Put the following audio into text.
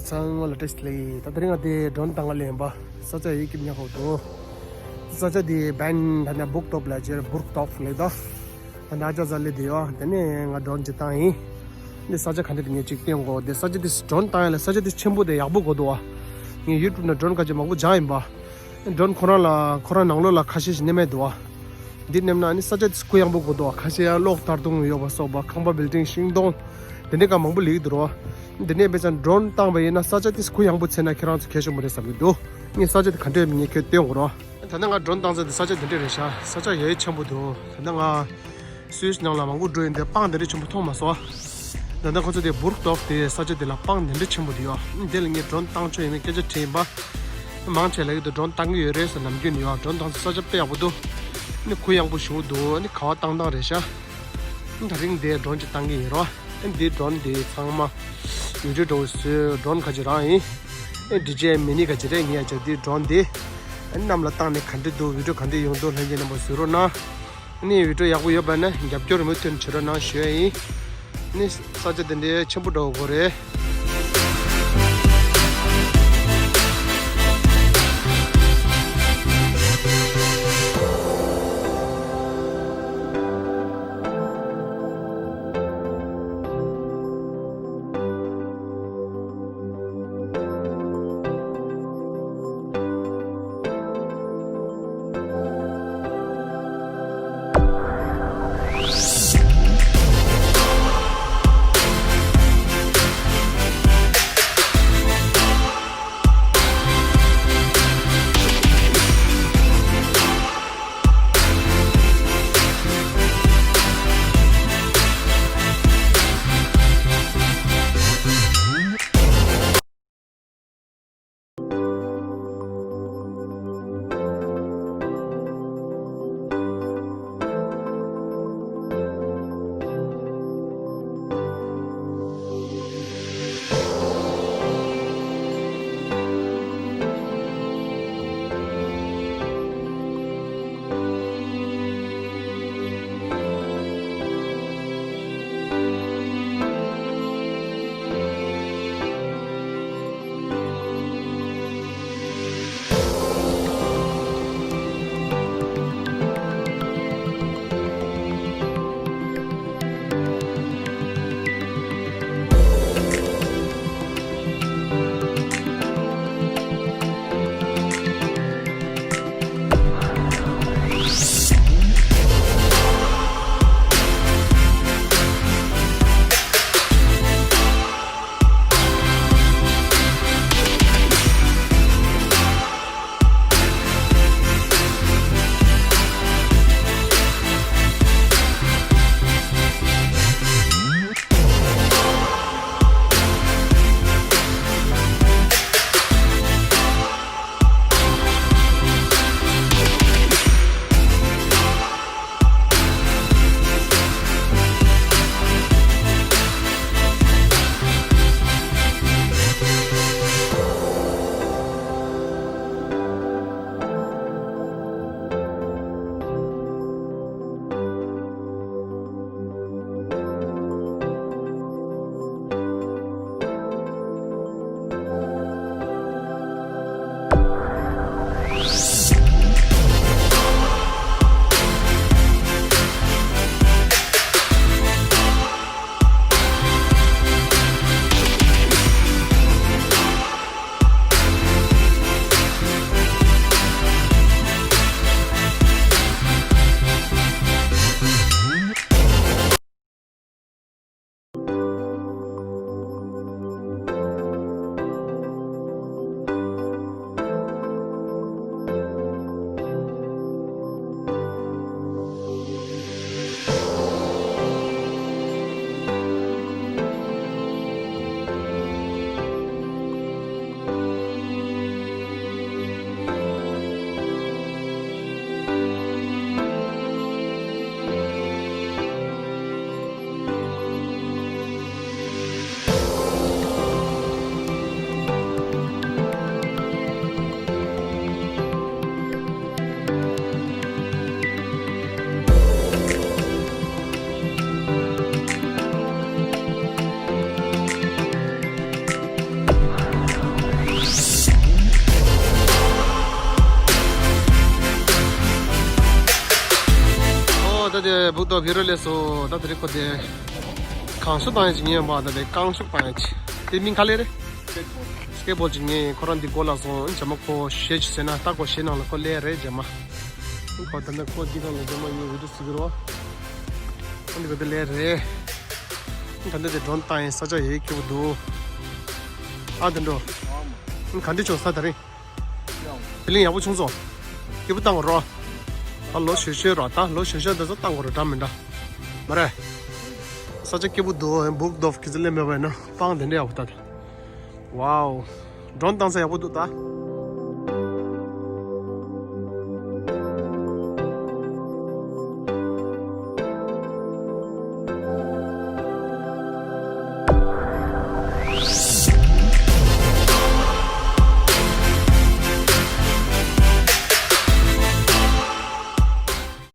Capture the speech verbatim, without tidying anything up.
ཚང་མ་ལ་བཀྲ་ཤིས་བདེ་ལེགས། ད་དེ་རིང་ང་དེ་drone་བཏང་ག་སླེབས་ཡིན་པ། ས་ཆ་ཡིད་སྐྱིད་ཉག་ཁོག་འདུག་ས་ཆ་དེ་བན་ད་ནི་Burgdorf་ལ་ཇེར་Burgdorf་ལ་ད་ད་ནི་ཨ་ཅག་ཟ་ལེ་དེ་ཡོད། དེ་ནས་ང་drone་ཅིག་བཏང་ཡིན། འདི་ས་ཆ་ག་འདྲ་དེ་ངས་ཅིག་སྟོན་གོ། དེ་ས་ཆ་དེ་drone་བཏང་ཡ་ལ་ས་ཆ་དེ་ཆེན་པོ་དེ་ཡག་པོ་གོ་འདུག་བ། ངས་YouTube་ནང་drone་ཁ་ཅིག་མང་པོ་སྦྱངས་ཡིན་པ། Drone་ཁོ་རང་ལ་ཁོ་རང་ནང་ལོགས་ལ་ཁ་ཤས་ཤིག་གནས་མེད་འདུག་བ། འདི་མནན་ན་ནི་ས་ཆ་དེ་གུ་ཡངས་པོ་གོ་འདུག་བ། ཁ་ཤས་ཡང་གློག་མཐར་གཏོང་ཡོད་པ་སོགས་པ་ཁང་པ་building་ཤིང་སྡོང་དེ་འདྲ་ཀ་མང་པོ་ལེགས་འདུག་རོ། འདི་ནས་དཔེ་ཆ་drone་བཏང་བ་ཡིན་ན་ས་ཆ་དེ་གུ་ཡངས་པོ་ཚད་ན་ཁྱེད་རང་ཚོ་གལ་ཆེན་པོ་རེད་བསམ་གྱི་འདུག་ངས་ས་ཆ་དེ་ག་འདྲ་ཡོད་མེད་ངས་ཁྱོད་སྟོན་དགོས་རོ། ད་ནི་ང་drone་བཏང་ས་དེ་ས་ཆ་དེ་འདྲ་རེད་ཤག་ས་ཆ་ཡ་ཡི་ཆེན་པོ་འདུག་ད་ནི་ང་སུད་སི་ནང་ལ་མང་པོ་འགྲོ་ཡིན་དེ་སྤང་དེ་འདྲ་ཆེན་པོ་མཐོང་མ་སོང་། ད་ལྟ་ཁོ་ཚོ་དེ་Burgdorf་དེ་ས་ཆ་དེ་ལ་སྤང་དེ་འདྲ་ཆེན་པོ་དེ་ཡོད། དེ་ལ་ངས་drone་བཏང་ཆོག་ཡིན་མིན་སྐད་ཆ་དྲིས་ཡིན་པ། མང་ཆེ་ལ་ཡོད་དུ་drone་བཏང་གི་ཡོད་རེད་ཟེར་ནམ་རྒྱུན་ཡོད། Drone་བཏང་ས་ས་ཆ་དཔེ་ཡག་པོ་འདུག་ནི་གུ་ཡངས་པོ་ཞུ་འདུག་ནི་ག་བ་བཏང་བཏང་རེད་ཤག་ད་རིང་དེ་drone་ཅིག་བཏང་གི་ཡིན་རོ། ཨ་འདི་drone་དེ་ཚང་མ་video་འདྲ་བོ་བཟོས་drone་ཁ་ཅིག་རང་ཡིན། ཨ་DJI Mini་ཁ་ཅིག་རེད། ངས་ཡ་ཅག་འདི་drone་དེ་ཨ་གནམ་ལ་བཏང་ནས་ག་འདྲ་འདུག video་ག་འདྲ་ཡོང་འདུག་ལྷན་རྒྱས་རྣམ་པ་གཟིགས་རོགས་གནང་། ཨ་ནི་video་ཡག་པོ་ཡོད་པ་ན་རྒྱབ་སྐྱོར་མུ་མཐུད་བྱེད་རོགས་གནང་ཞུ་ཡ་ཡིན། ཨ་ནི་ས་ཆ་དེ་འདྲའི་ཆེན་པོ་འདྲ་བོ་རེད། ད་དེ་སྦུག་དོབ་ཧི་རོ་ལས་སོ། ད་དེ་རིང་ཁོ་དེ་གང་ཤུགས་བཏང་ཡ་ཅིག་ཉན་པ། ད་དེ་གང་ཤུགས་བཏང་ཡ་ཅིག་དེ་མིང་ག་ལེ་རེད། སྐེ་བོལ་ཅིག་ཉན། ཁོ་རང་འདི་གོ་ལ་སོང་། ཇ་མ་ཁོ་གཞས་ཅིག་ཟེར་ན། ད་ཁོ་གཞས་ནང་ལ་ཁོ་ལས་རེད་ཇ་མ། ཁོ་ད་ནི་ཁོ་འདི་གང་ལ་ཇ་མ་ཡིན་བི་ཌིའོ་ཟེར་གི་རོ། ཨ་འདི་ག་དེ་ལས་རེད། ད་ནི་དེ་ཌོན་བཏང་ཡིན། ས་ཆ་ཡེ་སྐྱིད་པོ་འདུག་ཨ་དེ་འགྲོ། ག་འདྲ་བྱུང་ས་དེ་རིང་། དེ་ལས་ཡག་པོ་བྱུང་སོང་། སྐྱིད་པོ་བཏང་རོགས། ད་ལོ་ཤོད་ཤོད་རོགས། ད་ལོ་ཤོད་ཤོད་འདི་ཚོ་བཏང་དགོས་རེད། འདྲ་མི་འདྲ། མ་རེད། ས་ཆ་སྐྱིད་པོ་འདུག་སྦུག་དོབ་ཀི་ཙི་ལས་མེད་པ་ཡིན་ན་སྤང་དེ་འདྲ་ཡག་པོ་ད། ཝའོ། ཌོན་བཏང་ས་ཡག་པོ་འདུག་ད།